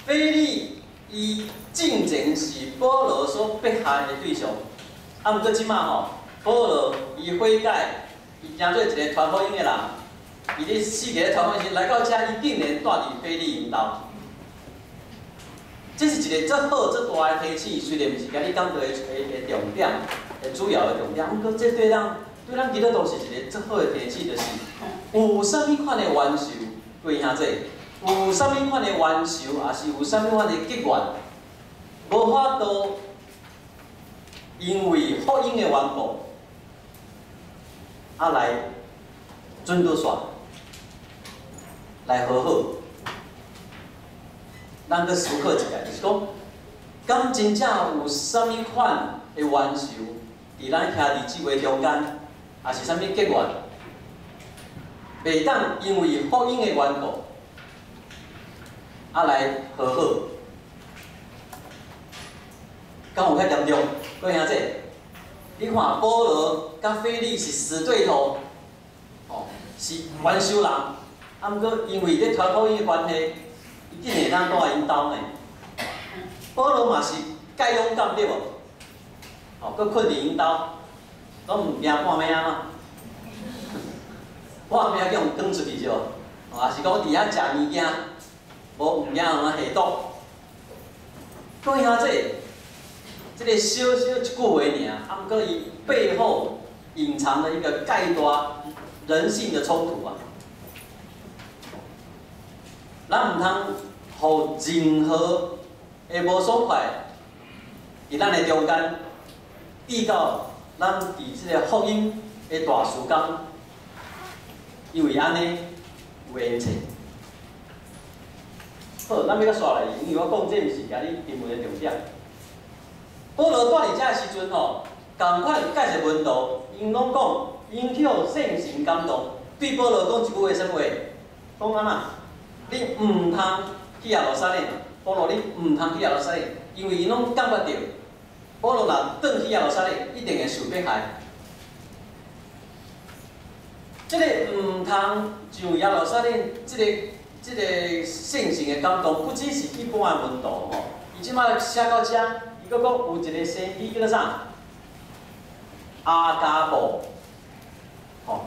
腓利伊進前是保羅所迫害的對象，啊，毋過這馬吼，保羅伊悔改，伊成做一個傳福音的人，伊咧四界傳福音時來到遮，伊竟然蹛佇腓利𪜶兜。這是一個足好、足大的提醒，雖然毋是今日講道的重點，的主要的重點，毋過這對咱基督徒是一個足好的提醒，就是有啥物款的冤仇，各位兄弟，有啥物款的冤仇，抑是有啥物款的結怨，無法度因為福音的緣故，啊來轉倒煞，來和好。咱閣思考一下，就是講，敢真正有啥物款的冤仇，佇咱兄弟姊妹中間，抑是啥物結怨，袂當因為福音的緣故，啊來和好，敢有遐嚴重？各位兄弟，你看保羅佮腓利是死對頭，哦，是冤仇人，啊，毋過因為咧傳福音的關係，伊竟然會當蹛佇𪜶兜呢。保羅嘛是蓋勇敢對無？哦，閣睏佇𪜶兜，攏毋驚半暝啊？半暝去予趕出去對無？哦，抑是講佇遐食物件，無毋驚予人下毒。各位兄弟，這個小小一句話爾，啊，毋過伊背後隱藏了一個蓋大人性的衝突啊！咱毋通予任何的無爽快，佇咱的中間，至到咱佇這個福音的大事工，因為按呢有延遲。好，咱欲閣紲來，因為我講這毋是今日經文的重點。保羅蹛佇遮的時陣吼，仝款蓋濟門徒，𪜶攏講，𪜶去予聖神感動，對保羅講一句話，啥物話？講按怎？你毋通去耶路撒冷，保羅你毋通去耶路撒冷，因為𪜶攏感覺著，保羅若轉去耶路撒冷，一定會受迫害。這個毋通上耶路撒冷，這個聖神的感動，不只是一般的門徒吼，伊這馬寫到遮，伊閣講有一個先知叫做啥？亞迦布，吼，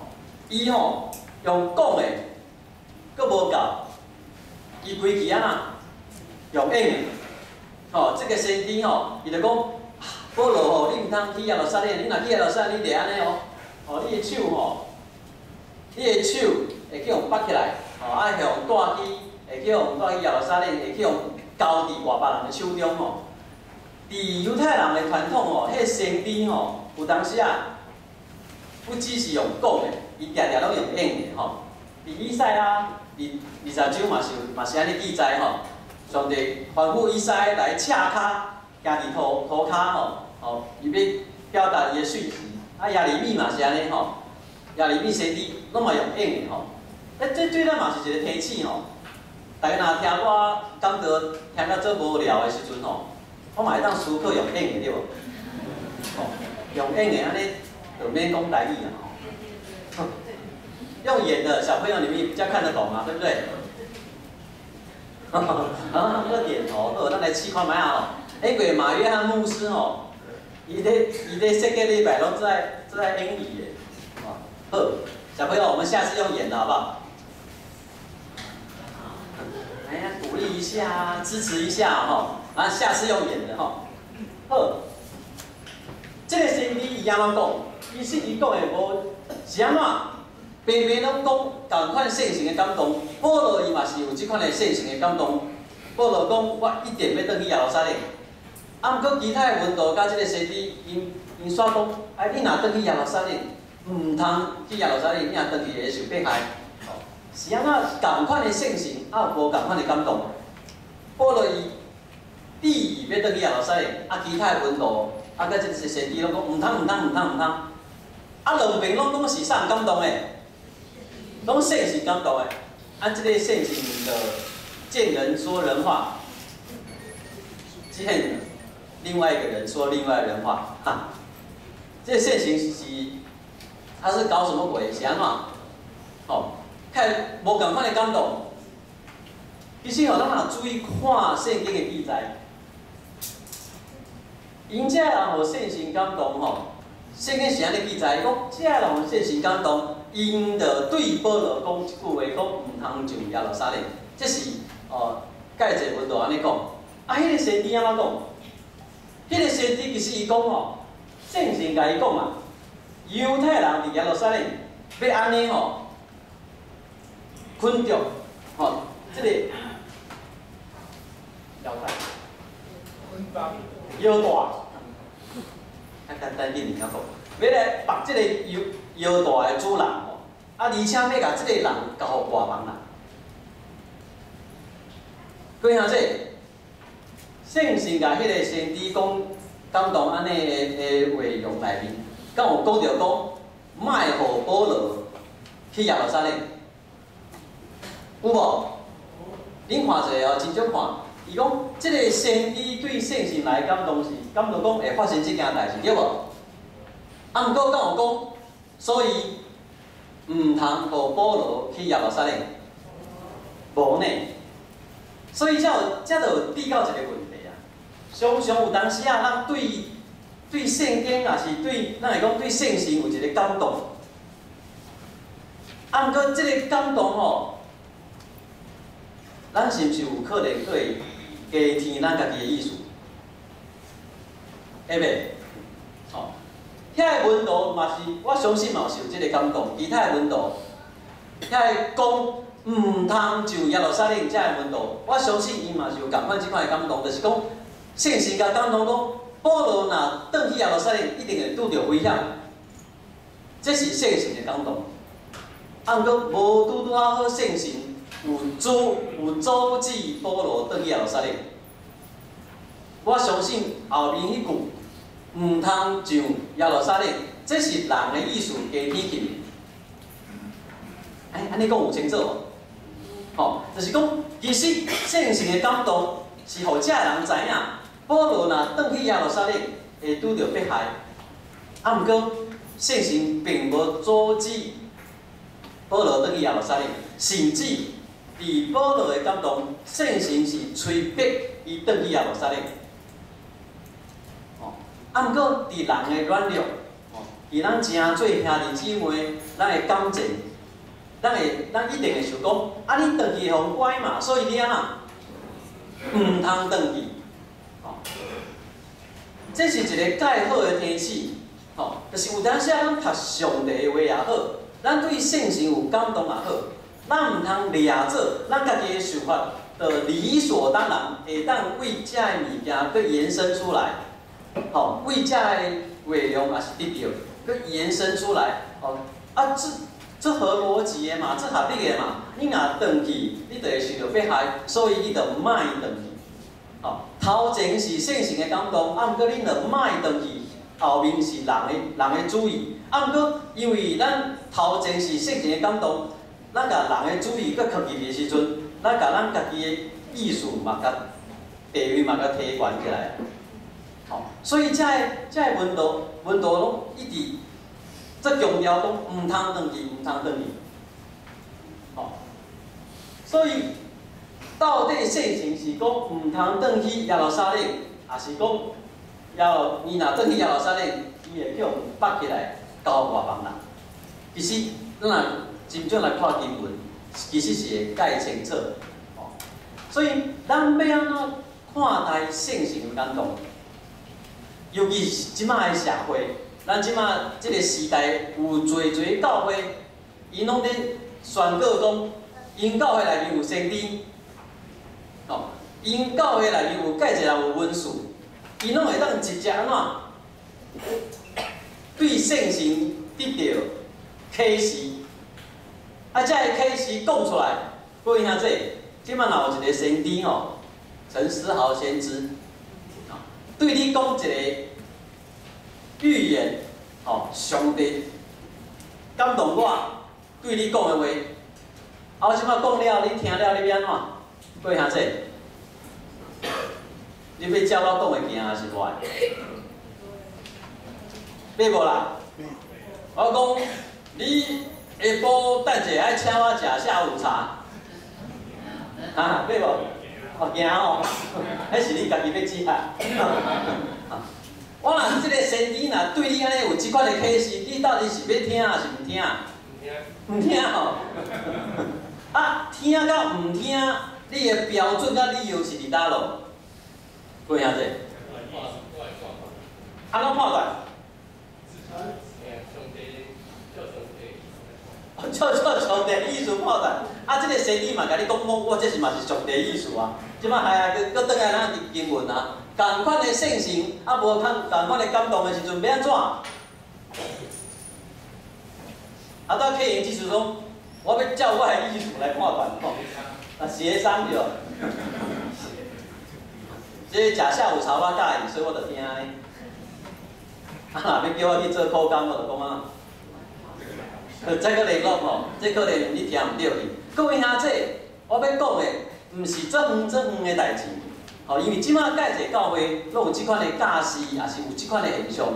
伊吼用講的，閣無夠，伊規氣按怎？用演的，吼，這個先知吼，伊就講，保羅吼，你毋通去耶路撒冷，你若去耶路撒冷，你會按呢哦，吼，你的手吼，你的手會去予縛起來，吼，啊，予帶去，會去予帶去耶路撒冷，會去予交佇外邦人的手中吼。佇猶太人的傳統吼，彼個先知吼，有當時啊，不只是用講的，伊定定攏用演的吼。佇以賽亞二十章嘛是按呢記載吼，上帝吩咐以賽亞來赤跤行佇塗跤吼，吼，伊欲表達伊的訊息。啊，耶利米嘛是按呢吼，耶利米先知攏嘛用演的吼。欸，這對咱嘛是一個提醒吼。大家若聽我講道聽到足無聊的時陣吼，我嘛會當思考用演的對無？吼，用演的按呢就免講台語啊吼。用演的小朋友你們比較看得懂啊，對不對？啊，閣點頭，好，咱來試看覓仔吼。因為馬約翰牧師吼，伊咧設計禮拜攏做愛演戲的，哦，好，小朋友，我們下次用演的好不好？哎呀，鼓勵一下，支持一下吼，啊，下次用演的吼。好，這個先知伊按怎講？其實伊講的無是按怎？平平攏講仝款聖神的感動，保羅伊嘛是有這款的聖神的感動。保羅講，我一定欲轉去耶路撒冷。啊，毋過其他的門徒佮這個先知，𪜶𪜶煞講，哎，你若轉去耶路撒冷，毋通去耶路撒冷，你若轉去會受迫害。是按怎仝款的聖神，啊有無仝款的感動？保羅伊決意欲轉去耶路撒冷，啊，其他的門徒，啊，佮這個先知攏講，毋通毋通毋通毋通。啊，兩邊攏講是啥人感動的？攏聖神感動的。啊，這個聖神就見人說人話，見另外一個人說另外人話，哈。這個聖神是，他是搞什麼鬼？是按怎？吼，看無仝款的感動，其實吼，咱若注意看聖經的記載，𪜶這个人予聖神感動吼，聖經是按呢記載，講這个人予聖神感動，𪜶就對保羅講一句話，講毋通上耶路撒冷。這是哦，蓋濟門徒按呢講。啊，彼個先知按怎講？彼個先知其實伊講吼，聖神共伊講啊，猶太人佇耶路撒冷欲按呢吼，捆著吼，這個腰帶，腰帶，較簡單緊爾講，欲來縛這個腰腰帶的主人吼，啊，而且欲共這個人交予外邦人。各位兄弟，聖神共彼個先知講感動按呢的話容內面，敢有講著講，莫予保羅去耶路撒冷，有無？恁看者哦，真少看。伊講，這個先知對聖神來感動是感動講會發生這件代誌，對無？啊，毋過敢有講，所以毋通予保羅去耶路撒冷，無呢？所以才有，才就有締到一個問題啊。常常有當時啊，咱對聖經，也是對，咱會講對聖神有一個感動。啊，毋過這個感動吼，咱是毋是有可能會加添咱家己的意思？會袂？吼，遐个門徒嘛是，我相信嘛是有這個感動。其他的門徒，遐个講毋通上耶路撒冷這个門徒，我相信伊嘛是有仝款這款的感動，就是講聖神共感動講，保羅若轉去耶路撒冷，一定會拄著危險。這是聖神的感動。啊，毋過無拄拄仔好聖神有阻止保羅轉去耶路撒冷。我相信後面彼句毋通上耶路撒冷，這是人的意思加添去。哎，按呢講有清楚無？吼，就是講，其實聖神的感動是予這个人知影，保羅若轉去耶路撒冷會拄著迫害。啊，毋過聖神並無阻止保羅轉去耶路撒冷，甚至佇保羅的感動，聖神是催逼伊轉去耶路撒冷。吼，啊，毋過佇人的軟弱，吼，佇咱誠濟兄弟姊妹，咱的感情，咱一定會想講，啊，你轉去會予拐嘛，所以你按怎，毋通轉去，吼，這是一個蓋好的提醒，吼，就是有當時啊，咱讀上帝的話也好，咱對聖神有感動也好，咱毋通掠做咱家己的想法，就理所當然會當為這个物件閣延伸出來，吼，為這個話容也是得著，閣延伸出來，吼，啊，這合邏輯的嘛，這合理的嘛。你若轉去，你就會受著迫害，所以你就莫轉去。吼，頭前是聖神的感動，啊，毋過恁就莫轉去，後面是人的主意。啊，毋過因為咱頭前是聖神的感動，咱共人的主意閣囥入去的時陣，咱共咱家己的意思嘛，共地位嘛，共提懸起來。吼，所以這个門徒攏一直足強調講，毋通轉去，毋通轉去。吼，所以到底聖神是講毋通轉去耶路撒冷，抑是講伊若轉去耶路撒冷，伊會予縛起來交外邦人？其實，咱若真正來看經文，其實是會蓋清楚。吼，所以咱欲按怎看待聖神的感動？尤其是這擺的社會，咱這擺這個時代有濟濟教會，𪜶攏咧宣告講，𪜶教會內面有先知，吼，𪜶教會內面有蓋濟人有恩賜，𪜶攏會當直接按怎對聖神得著啟示，啊，這個啟示講出來，各位兄弟，這擺若有一個先知吼，陳思豪先知，對你講一個預言，吼，上帝感動我對你講的話，啊，我這擺講了，你聽了，你欲按怎？各位兄弟，你欲照我講的行，抑是無愛？欲無啦？我講你下晡等者愛請我食下午茶，啊，欲無？哦，驚哦！彼是你家己欲食。我若這个先知若對你按呢有這款的啟示，你到底是欲聽抑是毋聽？毋聽吼。啊，聽佮毋聽，你的標準佮理由是佇佗落？各位兄弟，按怎判斷？照上帝意思判斷。啊，這个先知嘛，共你講講，我這是嘛是上帝意思啊。這擺還啊，閣轉來咱經文啊，仝款的聖神，啊無仝款的感動的時陣，欲按怎？啊，到客人意思講，我欲照我的意思來判斷，吼，啊，協商著。這个食下午茶我佮意，所以我就聽呢。啊，若欲叫我去做苦工，我就講啊。這個聯絡吼，這可能你聽毋著去。各位兄弟，我欲講的，毋是遮遠遮遠的代誌，吼，因為這擺蓋濟教會攏有這款的教示，也是有這款的現象。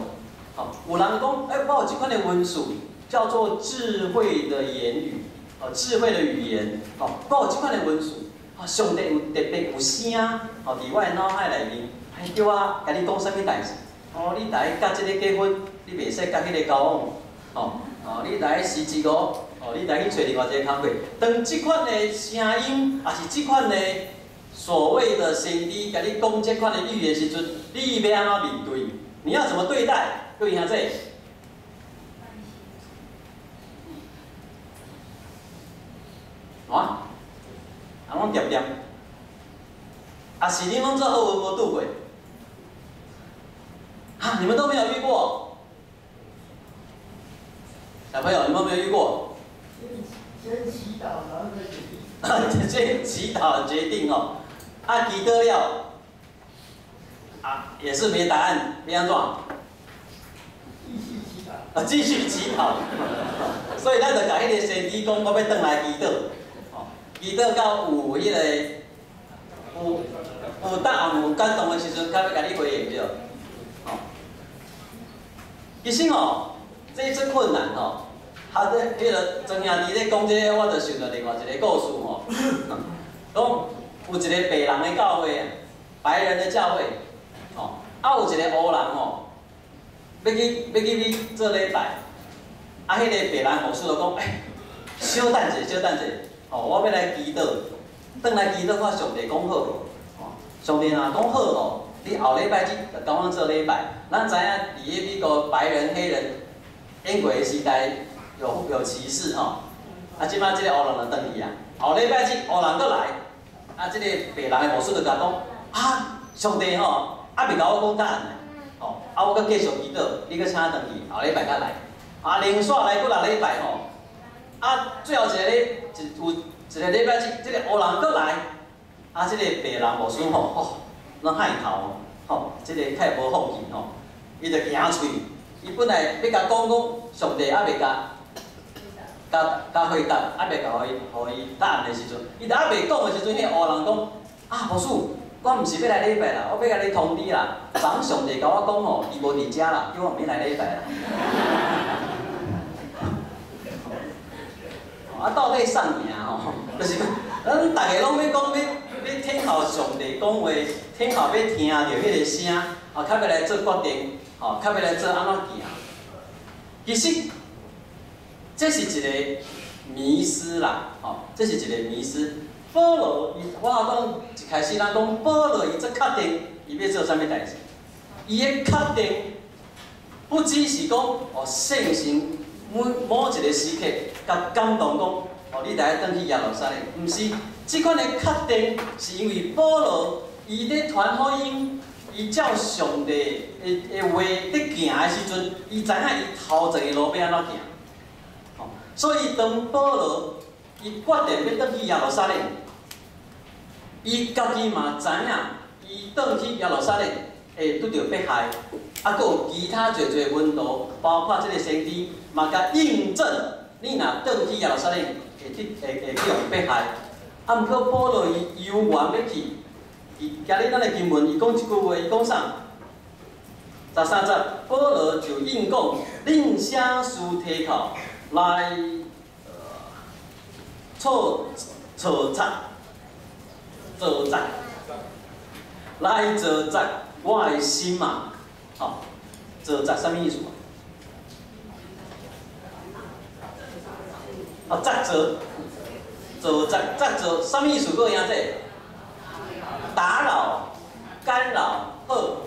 吼，有人講，欸，我有這款的恩賜，叫做智慧的言語，哦，智慧的語言，吼，我有這款的恩賜，啊，上帝有特別有聲，吼，佇我的腦海內面，還叫我共你講啥物代誌？哦，你來佮這个結婚，你袂使佮彼个交往，吼。哦，你來辭職哦，哦，你來去揣另外一个工課。當這款的聲音，抑是這款的所謂的先知，共你講這款的預言時陣，你欲按怎面對？你要怎麼對待？各位兄弟，啊？啊，攏恬恬，啊是恁攏做好運無拄過？啊，你們都沒有遇過？小朋友，你們有沒有遇過？先祈禱，然後再決定。先祈禱決定哦，啊，祈禱了，啊，也是沒答案，欲按怎？繼續祈禱。啊，繼續祈禱。所以咱就共彼个先知講，我欲轉來祈禱，哦，祈禱到有彼个有答案、有感動的時陣，較欲共你回應著。哦，其實哦。這足困難吼，啊，這彼个莊兄弟咧講這个，我就想著另外一个故事吼。講有一个白人的教會，白人的教會，吼，啊有一个黑人吼，欲去做禮拜，啊，彼个白人牧師就講，欸，小等者，小等者，吼，我欲來祈禱，轉來祈禱看上帝講好無？吼，上帝若講好吼，你後禮拜日就共阮做禮拜。咱知影佇咧美國白人黑人。英國的時代有歧視吼，啊，這擺這个黑人就轉去啊，後禮拜日黑人閣來，啊，這个白人的牧師就共講，啊，上帝吼，猶未共我講答案呢，吼，啊，我閣繼續祈禱，你閣請轉去，後禮拜閣來，啊，連續來幾若禮拜吼，啊，最後一个禮有一个禮拜日，這个黑人閣來，啊，這个白人牧師吼，吼，攏害頭，吼，這个較會無福氣吼，伊就行喙。伊本來欲共講講，上帝猶未共回答，猶未共予伊答案的時陣，伊都猶未講的時陣，彼个黑人講：啊，牧師，我毋是欲來禮拜啦，我欲共你通知啦。昨昏上帝共我講吼，伊無佇遮啦，叫我毋免來禮拜啦。啊，到底啥物吼？就是咱逐个攏欲講欲聽候上帝講話，聽候欲聽著彼个聲，啊，較欲來做決定。吼，較欲來做按怎行？其實這是一个迷思啦，吼，這是一个迷思。保羅伊，我講一開始咱講保羅伊足確定，伊欲做啥物代誌？伊的確定不只是講哦，聖神每某一个時刻共感動講，哦，你來轉去耶路撒冷，毋是，這款的確定是因為保羅伊咧傳福音。伊照上帝的話咧行的時陣，伊知影伊頭前的路欲按怎行。吼，所以當保羅伊決定欲轉去耶路撒冷，伊家己嘛知影，伊轉去耶路撒冷會拄著迫害，啊，閣有其他濟濟門徒，包括這个先知，嘛共印證，你若轉去耶路撒冷，會去予迫害。啊，毋過保羅伊猶原欲去。伊今日咱的經文，伊講一句話，伊講啥？13節，保羅就應講，恁寫書提口來錯錯察，糟質，來糟質我的心啊！吼，糟質啥物意思啊？哦，責責，糟質，責責，啥物意思？各位兄弟？打擾、干擾，好，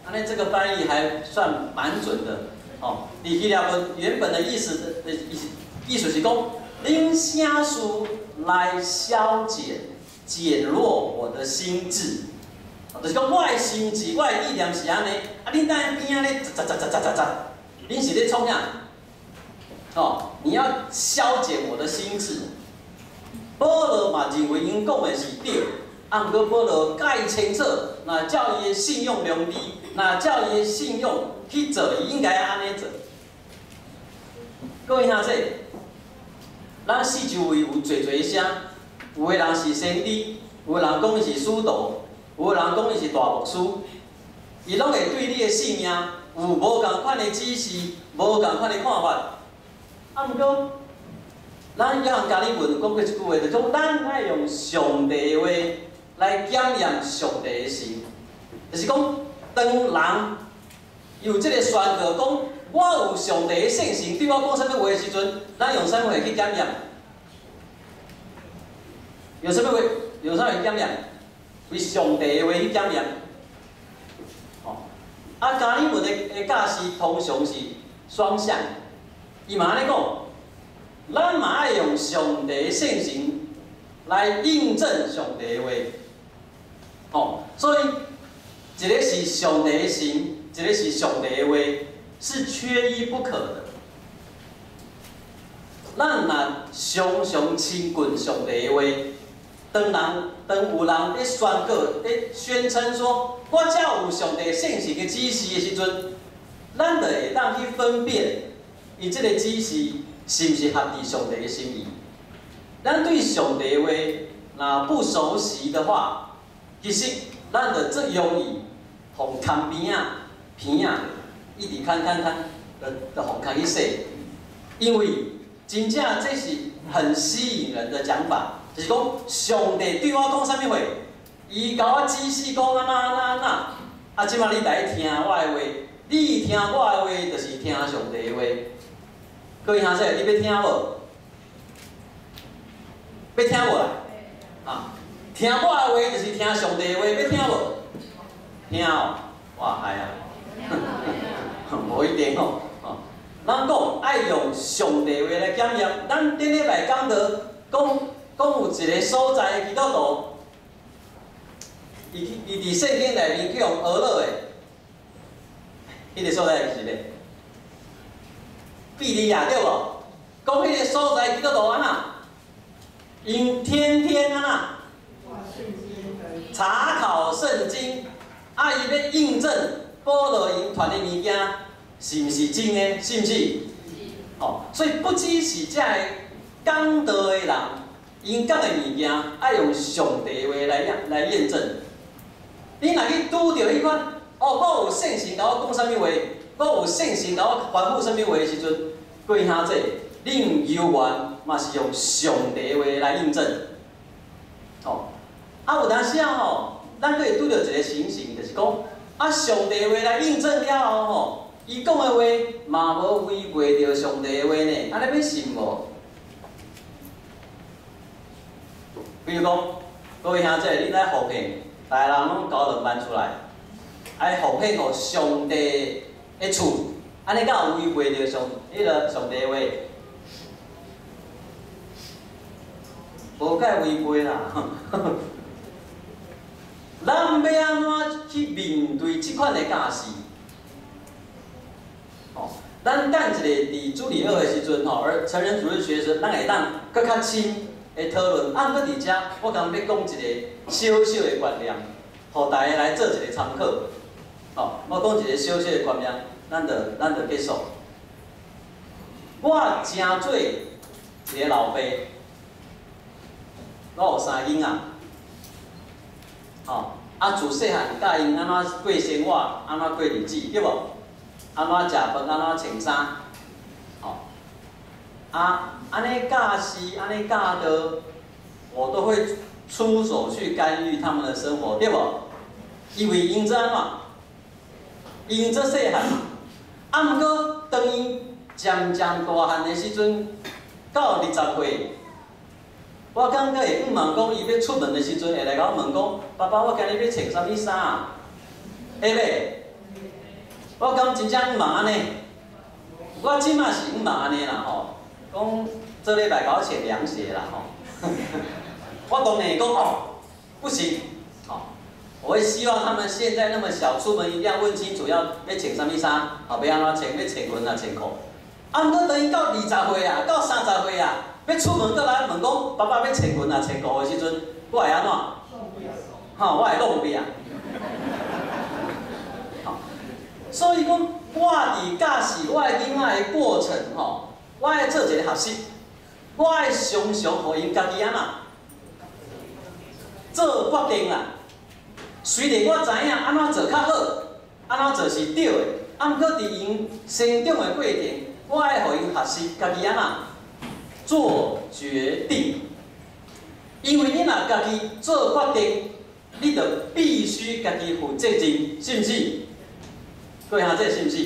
按呢這個翻譯還算蠻準的。哦，佇希臘文原本的意思的意思是講，恁寫書來消減、減弱我的心智，就是講我的心智、我的意念是按呢，啊，恁佇邊仔咧，雜雜雜雜雜雜，恁是咧創啥？哦，你要消減我的心智。保羅嘛認為𪜶講的是對，啊，毋過保羅蓋清楚，若照伊的信用良知，若照伊的信用去做，伊應該按呢做。各位兄弟，咱四周圍有濟濟聲，有的人是先知，有的人講伊是使徒，有的人講伊是大牧師，伊攏會對你的性命有無仝款的指示，無仝款的看法。啊，毋過，咱約翰加爾文講過一句話，就講咱愛用上帝的話來檢驗上帝的心，就是講，當人有這個宣告講，我有上帝的聖神對我講啥物話的時陣，咱用啥物話去檢驗？用啥物話？用啥物去檢驗？為上帝的話去檢驗。哦，啊，加爾文的教示通常是雙向，伊嘛按呢講，咱嘛愛用上帝的聖神來印證上帝的話。哦，所以一個是上帝的神，一個是上帝的話，是缺一不可的。咱若常常親近上帝的話，當人當有人佇宣告、佇宣稱說，我才有上帝聖神的指示的時陣，咱就會當去分辨，伊這個指示是毋是合佇上帝的心意。咱對上帝的話若不熟悉的話，其實咱就足容易予牽邊仔、鼻仔一直牽牽牽，就予牽去洗。因為真正這是很吸引人的講法，就是講上帝對我講啥物話，伊共我指示講按怎按怎按怎，啊，這擺你來聽我的話，你聽我的話，就是聽上帝的話。各位兄弟，你欲聽無？欲聽無啦？啊，聽我的話就是聽上帝的話，欲聽無？聽哦，哇，係啊，無一定哦。咱講愛用上帝話來檢驗。咱頂禮拜講到，講講有一個所在的基督徒，伊伊佇聖經內面去予訛落的，彼個所在是咧？庇哩亞對無？講彼個所在基督徒按怎？𪜶天天按怎？查考聖經，啊，伊欲印證保羅𪜶傳的物件是毋是真的？是毋是？哦，所以不只是這个講道的人，𪜶講的物件愛用上帝的話來驗證。你若去拄著彼款，哦，我有聖神共我講啥物話，我有聖神共我吩咐啥物話的時陣，各位兄弟，恁猶原嘛是用上帝的話來印證。哦，啊有當時啊吼，咱閣會拄著一個情形，就是講，啊上帝的話來印證了後吼，伊講的話嘛無違背著上帝的話呢，按呢欲信無？比如講，各位兄弟，恁來奉獻，逐个人攏交2萬出來，愛奉獻予上帝的厝，按呢敢有違背著上彼个上帝的話？無蓋違背啦。咱欲按怎去面對這款的教示？哦，咱等一下佇主日學的時陣吼，而成人主日學時，咱會當閣較深的討論。啊，毋過佇遮，我剛欲講一個小小的觀念，予大家來做一個參考。哦，我講一個小小的觀念，咱就結束。我成做一個老爸，我有三个囡仔，吼，啊，自細漢教𪜶按怎過生活，按怎過日子，對無？按怎食飯，按怎穿衫，吼，啊，按呢教示，按呢教導，我都會出手去干預他們的生活，對無？因為𪜶做按怎？𪜶做細漢嘛。啊，毋過當𪜶漸漸大漢的時陣，到20歲，我感覺會向望講，伊欲出門的時陣，會來共我問講：爸爸，我今日欲穿啥物衫？會袂？我敢真正向望按呢？我這馬是向望按呢啦吼，講這禮拜共我穿涼鞋啦吼。我當然會講哦，不行，吼，我會希望他們現在那麼小出門，一定要問清楚要欲穿啥物衫，吼，欲按怎穿，欲穿裙啊，穿褲。啊，毋過當𪜶到20歲啊，到30歲啊，欲出門閣來問講，爸爸欲穿裙啊，穿褲的時陣，我會按怎？吼，我會弄壁。吼，所以講，我佇教示我的囡仔的過程吼，我愛做一個學習，我愛常常予𪜶家己按怎做決定啦。雖然我知影按怎做較好，按怎做是對的，啊，毋過佇𪜶成長的過程，我愛予𪜶學習家己按怎做決定。因為你若家己做決定，你就必須家己負責任，是毋是？各位兄弟，是毋是？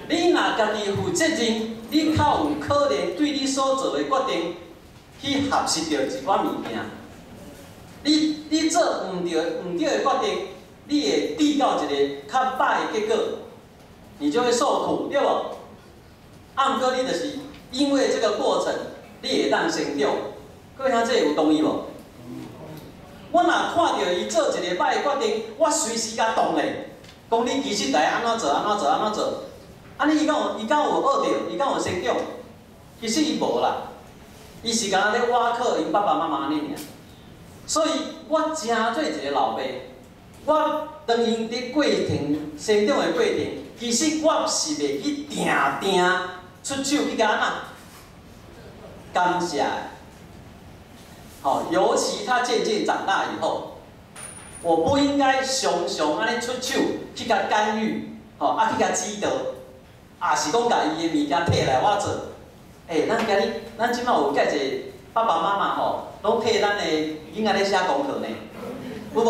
你若家己負責任，你較有可能對你所做的決定去學習著一寡物件。你做毋對的決定，你會得到一個較歹的結果，你就會受苦，對無？啊，毋過你就是因為這個過程，你會當成長。各位兄弟有同意無？我若看著伊做一個歹的決定，我隨時共擋咧，講你其實來按怎做，按怎做，按怎做。按呢伊敢有學著，伊敢有成長？其實伊無啦，伊是干焦咧倚靠𪜶爸爸媽媽按呢爾。所以我誠做一個老爸，我當𪜶佇過程成長的過程，其實我是袂去定定出手去共按怎干涉。吼，尤其他漸漸長大以後，我不應該常常按呢出手去共干預，吼，啊去共指導，抑是講共伊的物件提來我做。欸，咱今日咱這馬有蓋濟爸爸媽媽吼，攏替咱的囡仔咧寫功課呢，有無？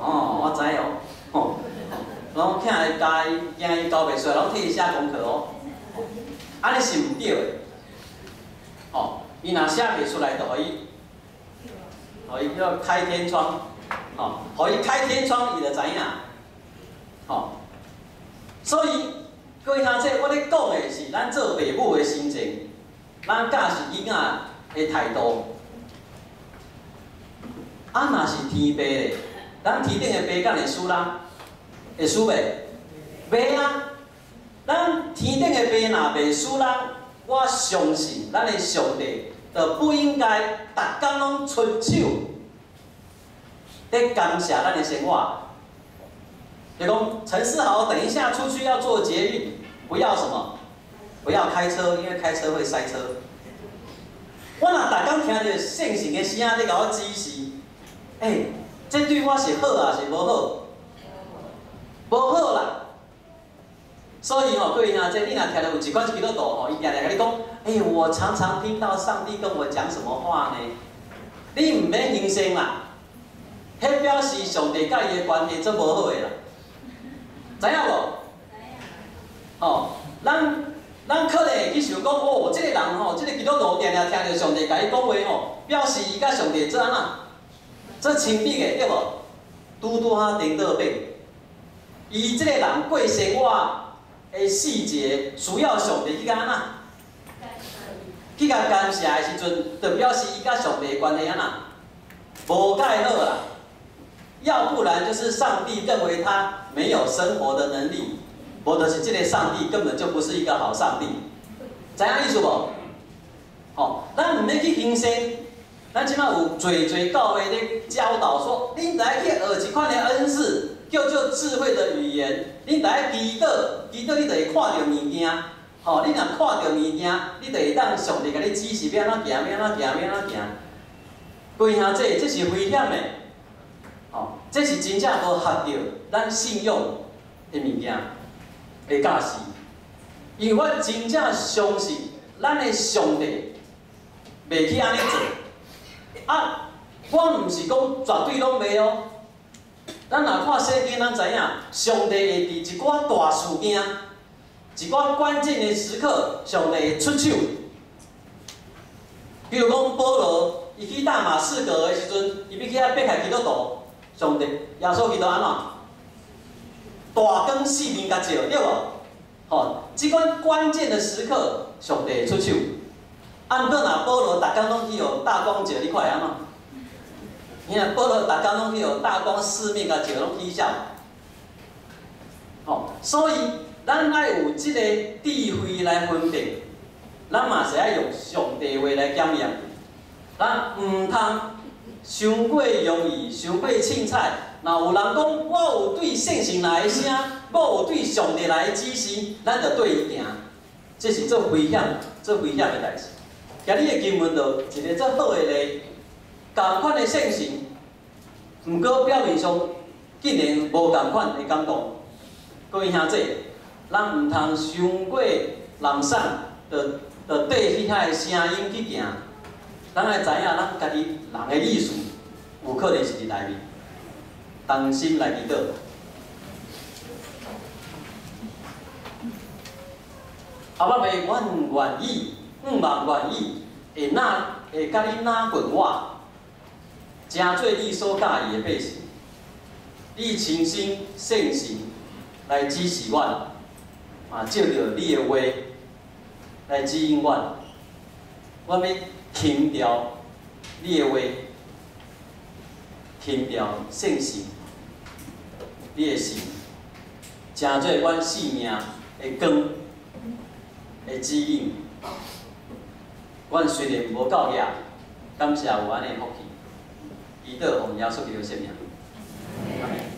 哦，我知哦，吼，攏疼伊教伊，驚伊交袂出來，攏替伊寫功課哦。按呢是毋對的，吼，伊若寫袂出來，就予伊叫開天窗，吼，予伊開天窗，伊就知影，吼。所以各位兄弟，我咧講的是咱做爸母的心情，咱教示囡仔的態度。啊，若是天父咧，咱天頂的爸敢會輸人？會輸袂？袂啊！咱天頂的爸若袂輸人，我相信咱的上帝就不應該逐工攏出手咧干涉咱的生活。就講陳思豪，等一下出去要坐捷運，不要什麼？不要開車，因為開車會塞車。我若逐工聽著聖神的聲咧共我指示，欸，這對我是好抑是無好？無好啦。所以吼，各位兄弟，你若聽著有一寡基督徒吼，伊定定共你講，欸，我常常聽到上帝跟我講什麼話呢？你毋免相信啦，彼表示上帝佮伊的關係做無好的啦，知影無？吼，咱可能會去想講，哦，這個人吼，這個基督徒定定聽著上帝共伊講話吼，表示伊佮上帝做按怎？做親密的，對無？拄拄仔顛倒變，伊這個人過生活的細節，需要上帝去共按怎？去共干涉的時陣，就表示伊佮上帝的關係按怎？無蓋好啦。要不然就是上帝認為他沒有生活的能力，無就是這個上帝根本就不是一個好上帝，知影意思無？吼，咱毋免去輕視，咱這馬有濟濟教會咧教導說，恁來去學一款的恩賜，叫做智慧的語言。恁來祈禱，祈禱你就會看著物件，吼，你若看著物件，你就會當上帝共你指示欲按怎行，欲按怎行，欲按怎行。各位兄弟，這是危險的，吼，這是真正無合著咱信仰的物件的教示。因為我真正相信咱的上帝袂去按呢做。啊，我毋是講絕對攏袂哦。咱若看聖經，咱知影上帝會佇一寡大事件、一寡關鍵的時刻，上帝會出手。比如講，保羅伊去大馬士革的時陣，伊欲去遐迫害基督徒，上帝耶穌基督按怎？大光四面共照，對無？吼，這款關鍵的時刻，上帝會出手。啊，毋過若保羅逐工攏去予大光照，你看會按怎？你若保羅逐工攏去予大光四面共照，攏起笑。吼，所以咱愛有這个智慧來分辨，咱嘛是愛用上帝話來檢驗。咱毋通傷過容易，傷過凊彩。若有人講我有對聖神來的聲，我有對上帝來的指示，咱就綴伊行。這是足危險、足危險的代誌。今日的經文就一个足好的例，仝款的聖神，毋過表面上竟然無仝款的感動。各位兄弟，咱毋通傷過懶散，就綴去遐的聲音去行。咱愛知影，咱家己人的意思，有可能是佇內面。同心來祈禱。阿爸父，阮願意，毋茫願意，會若會共你若棍我，成做你所佮意的百姓。你親身聖神來指示阮，嘛藉著你的話來指引阮。阮欲輕掉你的話，輕掉聖神，你的神，成做阮性命的光的指引。阮雖然無夠額，感謝有按呢福氣，祈禱奉耶穌基督聖名。阿們。